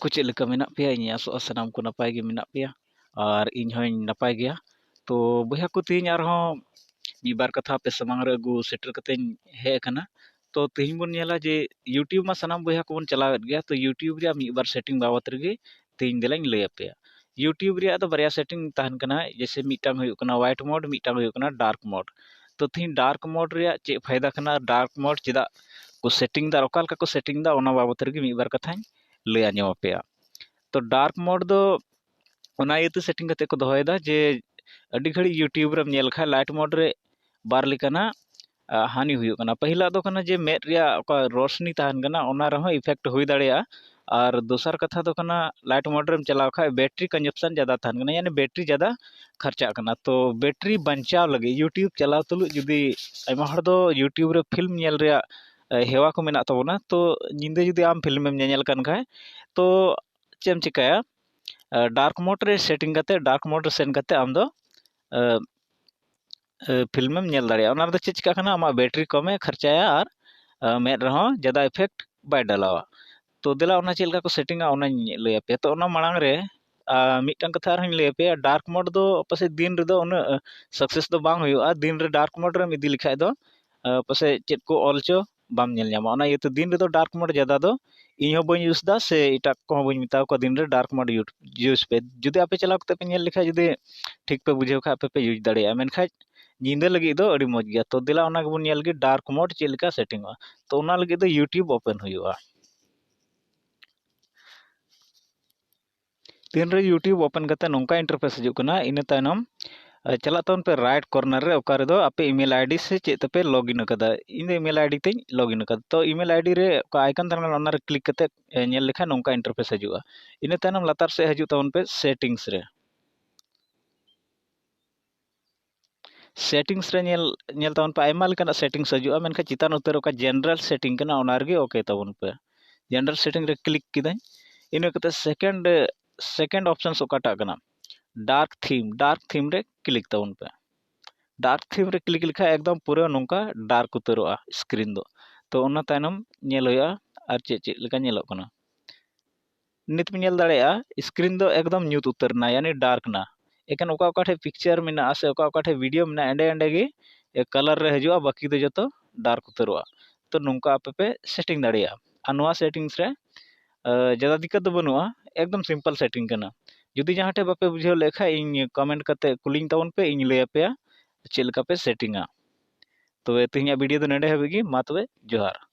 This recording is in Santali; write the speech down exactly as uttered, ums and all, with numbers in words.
ᱠᱚ ᱪᱮᱫ ᱞᱮᱠᱟ ᱢᱮᱱᱟᱜ ᱯᱮᱭᱟ? ᱤᱧ ᱟᱥᱚᱜᱼᱟ ᱥᱟᱱᱟᱢ ᱠᱚ ᱱᱟᱯᱟᱭ ᱜᱮ ᱢᱮᱱᱟᱜ ᱯᱮᱭᱟ ᱟᱨ ᱤᱧ ᱦᱚᱸᱧ ᱱᱟᱯᱟᱭ ᱜᱮᱭᱟ᱾ ᱛᱚ ᱵᱚᱭᱦᱟ ᱠᱚ, ᱛᱮᱦᱮᱧ ᱟᱨᱦᱚᱸ ᱢᱤᱫ ᱵᱟᱨ ᱠᱟᱛᱷᱟ ᱟᱯᱮ ᱥᱟᱢᱟᱝ ᱨᱮ ᱟᱹᱜᱩ ᱥᱮᱴᱮᱨ ᱠᱟᱛᱮᱧ ᱦᱮᱡ ᱟᱠᱟᱱᱟ᱾ ᱛᱚ ᱛᱮᱦᱮᱧ ᱵᱚᱱ ᱧᱮᱞᱟ ᱡᱮ YouTube ᱢᱟ ᱥᱟᱱᱟᱢ ᱵᱚᱭᱦᱟ ᱠᱚᱵᱚᱱ ᱪᱟᱞᱟᱣᱮᱫ ᱜᱮᱭᱟ, ᱛᱚ YouTube ᱨᱮᱭᱟᱜ ᱢᱤᱫ ᱵᱟᱨ ᱥᱮᱴᱤᱝ ᱵᱟᱵᱚᱫ ᱨᱮᱜᱮ ᱛᱮᱦᱮᱧ ᱫᱮᱞᱟᱧ ᱞᱟᱹᱭ ᱟᱯᱮᱭᱟ᱾ YouTube ᱨᱮᱭᱟᱜ ᱫᱚ ᱵᱟᱨᱭᱟ ᱥᱮᱴᱤᱝ ᱛᱟᱦᱮᱱ ᱠᱟᱱᱟ, ᱡᱮᱭᱥᱮ ᱢᱤᱫᱴᱟᱝ ᱦᱩᱭᱩᱜ ᱠᱟᱱᱟ white mode, ᱢᱤᱫᱴᱟᱝ ᱦᱩᱭᱩᱜ ᱠᱟᱱᱟ dark mode᱾ ᱛᱚ ᱛᱮᱦᱮᱧ dark mode ᱨᱮᱭᱟᱜ ᱪᱮᱫ ᱯᱷᱟᱭᱫᱟ ᱠᱟᱱᱟ, dark mode ᱪᱮᱫᱟᱜ ᱠᱚ ᱥᱮᱴᱤᱝ ᱫᱟ, ᱚᱠᱟ ᱞᱮᱠᱟ ᱠᱚ ᱥᱮᱴᱤᱝ ᱫᱟ, ᱚᱱᱟ ᱵᱟᱵᱚᱫ ᱨᱮᱜᱮ ᱢᱤᱫ ᱵᱟᱨ ᱠᱟᱛᱷᱟᱧ ᱞᱟᱹᱭ ᱟᱸᱡᱚᱢ ᱟᱯᱮᱭᱟ᱾ ᱛᱚ dark mode ᱫᱚ ᱚᱱᱟ ᱤᱭᱟᱹᱛᱮ ᱥᱮᱴᱤᱝ ᱠᱟᱛᱮ ᱠᱚ ᱫᱚᱦᱚᱭᱮᱫᱟ ᱡᱮ ᱟᱹᱰᱤ ᱜᱷᱟᱹᱲᱤᱡ YouTube ᱨᱮᱢ ᱧᱮᱞ ᱠᱷᱟᱡ light mode ᱨᱮ ᱵᱟᱨ ᱞᱮᱠᱟᱱᱟᱜ, ᱟ, ᱦᱟᱹᱱᱤ ᱦᱩᱭᱩᱜ ᱠᱟᱱᱟ᱾ ᱯᱟᱹᱦᱤᱞᱟᱜ ᱫᱚ ᱠᱟᱱᱟ ᱡᱮ ᱢᱮᱫ ᱨᱮᱭᱟᱜ ᱚᱠᱟ ᱨᱚᱥᱱᱤ ᱛᱟᱦᱮᱱ ᱠᱟᱱᱟ, ᱚᱱᱟ ᱨᱮᱦᱚᱸ effect ᱦᱩᱭ ᱫᱟᱲᱮᱭᱟᱜᱼᱟ᱾ ᱟᱨ ᱫᱚᱥᱟᱨ ᱠᱟᱛᱷᱟ ᱫᱚ ᱠᱟᱱᱟ light mode ᱨᱮᱢ ᱪᱟᱞᱟᱣ ᱠᱷᱟᱡ battery consumption ᱡᱟᱫᱟ ᱛᱟᱦᱮᱱ ᱠᱟᱱᱟ, ᱭᱟᱱᱤ battery ᱡᱟᱫᱟ ᱠᱷᱟᱨᱪᱟᱜ ᱠᱟᱱᱟ᱾ ᱛᱚ battery ᱵᱟᱧᱪᱟᱣ ᱞᱟᱹᱜᱤᱫ YouTube ᱪᱟᱞᱟᱣ ᱛᱩᱞᱩᱡ ᱡᱩᱫᱤ ᱟᱭᱢᱟ ᱦᱚᱲ ᱫᱚ YouTube ᱨᱮ film ᱧᱮᱞ ᱨᱮᱭᱟᱜ, ᱮ, ᱦᱮᱣᱟ ᱠᱚ ᱢᱮᱱᱟᱜ ᱛᱟᱵᱚᱱᱟ, ᱛᱚ ᱧᱤᱫᱟᱹ ᱡᱩᱫᱤ ᱟᱢ film ᱮᱢ ᱧᱮᱧᱮᱞ ᱠᱟᱱ ᱠᱷᱟᱡ, ᱛᱚ ᱪᱮᱫ ᱮᱢ ᱪᱤᱠᱟᱹᱭᱟ? ᱮ, dark mode ᱨᱮ ᱥᱮᱴᱤᱝ ᱠᱟᱛᱮ, dark mode ᱨᱮ ᱥᱮᱱ ᱠᱟᱛᱮ ᱟᱢ ᱫᱚ, ᱮ, ᱮ, film ᱮᱢ ᱧᱮᱞ ᱫᱟᱲᱮᱭᱟᱜᱼᱟ᱾ ᱚᱱᱟ ᱨᱮᱫᱚ ᱪᱮᱫ ᱪᱤᱠᱟᱹᱜ ᱠᱟᱱᱟ? ᱟᱢᱟᱜ battery ᱠᱚᱢᱮ ᱠᱷᱚᱨᱪᱟᱭᱟ ᱟᱨ, ᱮ, ᱢᱮᱫ ᱨᱮᱦᱚᱸ ᱡᱟᱫᱟ effect ᱵᱟᱭ ᱰᱟᱞᱟᱣᱟ᱾ ᱛᱚ ᱫᱮᱞᱟ ᱚᱱᱟ ᱪᱮᱫ ᱞᱮᱠᱟ ᱠᱚ ᱥᱮᱴᱤᱝᱟ ᱚᱱᱟᱧ ᱞᱟᱹᱭ ᱟᱯᱮᱭᱟ᱾ ᱛᱚ ᱚᱱᱟ ᱢᱟᱲᱟᱝ ᱨᱮ, ᱟ, ᱢᱤᱫᱴᱟᱝ ᱠᱟᱛᱷᱟ ᱟᱨᱦᱚᱸᱧ ᱞᱟᱹᱭ ᱟᱯᱮᱭᱟ, dark mode ᱫᱚ ᱯᱟᱥᱮᱡ ᱫᱤᱱ ᱨᱮᱫᱚ ᱩᱱᱟᱹᱜ, ᱮ, success ᱫᱚ ᱵᱟᱝ ᱦᱩᱭᱩᱜᱼᱟ᱾ ᱫᱤᱱ ᱨᱮ dark mode ᱨᱮᱢ ᱤᱫᱤ ᱞᱮᱠᱷᱟᱡ ᱫᱚ, ᱮ, ᱯᱟᱥᱮᱡ ᱪᱮᱫ ᱠᱚ ᱚᱞ ᱪᱚ ᱵᱟᱢ ᱧᱮᱞ ᱧᱟᱢᱟ᱾ ᱚᱱᱟ ᱤᱭᱟᱹᱛᱮ ᱫᱤᱱ ᱨᱮᱫᱚ dark mode ᱡᱟᱫᱟ ᱫᱚ ᱤᱧ ᱦᱚᱸ ᱵᱟᱹᱧ use ᱫᱟ ᱥᱮ ᱮᱴᱟᱜ ᱠᱚᱦᱚᱸ ᱵᱟᱹᱧ ᱢᱮᱛᱟ ᱠᱚᱣᱟ ᱫᱤᱱ ᱨᱮ dark mode use, use ᱯᱮ᱾ ᱡᱩᱫᱤ ᱟᱯᱮ ᱪᱟᱞᱟᱣ ᱠᱟᱛᱮ ᱯᱮ ᱧᱮᱞ ᱞᱮᱠᱷᱟᱡ ᱡᱩᱫᱤ ᱴᱷᱤᱠ ᱯᱮ ᱵᱩᱡᱷᱟᱹᱣ ᱠᱷᱟᱡ ᱟᱯᱮ ᱯᱮ use ᱫᱟᱲᱮᱭᱟᱜᱼᱟ, ᱢᱮᱱᱠᱷᱟᱡ ᱧᱤᱫᱟᱹ ᱞᱟᱹᱜᱤᱫ ᱫᱚ ᱟᱹᱰᱤ ᱢᱚᱡᱽ ᱜᱮᱭᱟ᱾ ᱛᱚ ᱫᱮᱞᱟ ᱚᱱᱟ ᱜᱮᱵᱚᱱ ᱧᱮᱞ ᱜᱮ dark mode ᱪᱮᱫ ᱞᱮᱠᱟ ᱥᱮᱴᱤᱝᱚᱜᱼᱟ᱾ ᱛᱚ ᱚᱱᱟ ᱞᱟᱹᱜᱤᱫ ᱫᱚ YouTube open ᱦᱩᱭᱩᱜᱼᱟ᱾ ᱛᱤᱱᱨᱮ YouTube open ᱠᱟᱛᱮ ᱱᱚᱝᱠᱟ interface ᱦᱤᱡᱩᱜ ᱠᱟᱱᱟ, ᱤᱱᱟᱹ ᱛᱟᱭᱱᱚᱢ, ᱮ, ᱪᱟᱞᱟᱜ ᱛᱟᱵᱚᱱ ᱯᱮ right corner ᱨᱮ, ᱚᱠᱟ ᱨᱮᱫᱚ ᱟᱯᱮ email ID ᱥᱮ ᱪᱮᱫ ᱛᱮᱯᱮ login ᱟᱠᱟᱫᱟ᱾ ᱤᱧ ᱫᱚ email ID ᱛᱤᱧ login ᱟᱠᱟᱫᱟ᱾ ᱛᱚ email ID ᱨᱮ ᱚᱠᱟ icon ᱛᱟᱦᱮᱱ ᱠᱟᱱᱟ, ᱚᱱᱟ ᱨᱮ click ᱠᱟᱛᱮ, ᱮ, ᱧᱮᱞ ᱞᱮᱠᱷᱟᱱ ᱱᱚᱝᱠᱟ interface ᱦᱤᱡᱩᱜᱼᱟ᱾ ᱤᱱᱟᱹ ᱛᱟᱭᱱᱚᱢ ᱞᱟᱛᱟᱨ ᱥᱮᱫ ᱦᱤᱡᱩᱜ ᱛᱟᱵᱚᱱ ᱯᱮ settings ᱨᱮ᱾ Settings ᱨᱮ ᱧᱮᱞ, ᱧᱮᱞ ᱛᱟᱵᱚᱱ ᱯᱮ, ᱟᱭᱢᱟ ᱞᱮᱠᱟᱱᱟᱜ settings ᱦᱤᱡᱩᱜᱼᱟ, ᱢᱮᱱᱠᱷᱟᱱ ᱪᱮᱛᱟᱱ ᱩᱛᱟᱹᱨ ᱚᱠᱟ general setting ᱠᱟᱱᱟ, ᱚᱱᱟ ᱨᱮᱜᱮ OK ᱛᱟᱵᱚᱱ ᱯᱮ᱾ General setting ᱨᱮ click ᱠᱤᱫᱟᱹᱧ᱾ ᱤᱱᱟᱹ ᱠᱟᱛᱮ second, second options ᱚᱠᱟᱴᱟᱜ ᱠᱟᱱᱟ, dark theme, dark theme ᱨᱮ click ᱛᱟᱵᱚᱱ ᱯᱮ᱾ Dark theme ᱨᱮ click ᱞᱮᱠᱷᱟᱡ ᱮᱠᱫᱚᱢ ᱯᱩᱨᱟᱹ ᱱᱚᱝᱠᱟ dark ᱩᱛᱟᱹᱨᱚᱜᱼᱟ screen ᱫᱚ᱾ ᱛᱚ ᱚᱱᱟ ᱛᱟᱭᱱᱚᱢ ᱧᱮᱞ ᱦᱩᱭᱩᱜᱼᱟ ᱟᱨ ᱪᱮᱫ ᱪᱮᱫ ᱞᱮᱠᱟ ᱧᱮᱞᱚᱜ ᱠᱟᱱᱟ᱾ ᱱᱤᱛ ᱯᱮ ᱧᱮᱞ ᱫᱟᱲᱮᱭᱟᱜᱼᱟ, screen ᱫᱚ ᱮᱠᱫᱚᱢ ᱧᱩᱛ ᱩᱛᱟᱹᱨ ᱮᱱᱟ, ᱭᱟᱱᱤ dark ᱮᱱᱟ᱾ ᱮᱠᱮᱱ ᱚᱠᱟ ᱚᱠᱟ ᱴᱷᱮᱡ picture ᱢᱮᱱᱟᱜᱼᱟ ᱥᱮ ᱚᱠᱟ ᱚᱠᱟ ᱴᱷᱮᱡ video ᱢᱮᱱᱟᱜᱼᱟ, ᱮᱸᱰᱮ ᱮᱸᱰᱮ ᱜᱮ colour ᱨᱮ ᱦᱤᱡᱩᱜᱼᱟ, ᱵᱟᱹᱠᱤ ᱫᱚ ᱡᱚᱛᱚ dark ᱩᱛᱟᱹᱨᱚᱜᱼᱟ᱾ ᱛᱚ ᱱᱚᱝᱠᱟ ᱟᱯᱮ ᱯᱮ setting ᱫᱟᱲᱮᱭᱟᱜᱼᱟ᱾ ᱟᱨ ᱱᱚᱣᱟ settings ᱨᱮ, ᱟᱸ, ᱡᱟᱫᱟ ᱫᱤᱠᱠᱟᱛ ᱫᱚ ᱵᱟᱹᱱᱩᱜᱼᱟ, ᱮᱠᱫᱚᱢ simple setting ᱠᱟᱱᱟ᱾ ᱡᱩᱫᱤ ᱡᱟᱦᱟᱸ ᱴᱷᱮᱡ ᱵᱟᱯᱮ ᱵᱩᱡᱷᱟᱹᱣ ᱞᱮᱠᱷᱟᱡ ᱤᱧ comment ᱠᱟᱛᱮ ᱠᱩᱞᱤᱧ ᱛᱟᱵᱚᱱ ᱯᱮ, ᱤᱧ ᱞᱟᱹᱭ ᱟᱯᱮᱭᱟ ᱪᱮᱫ ᱞᱮᱠᱟ ᱯᱮ settingᱟ᱾ ᱛᱚᱵᱮ ᱛᱮᱦᱮᱧᱟᱜ video ᱫᱚ ᱱᱚᱰᱮ ᱦᱟᱹᱵᱤᱡ ᱜᱮ᱾ ᱢᱟ ᱛᱚᱵᱮ ᱡᱚᱦᱟᱨ᱾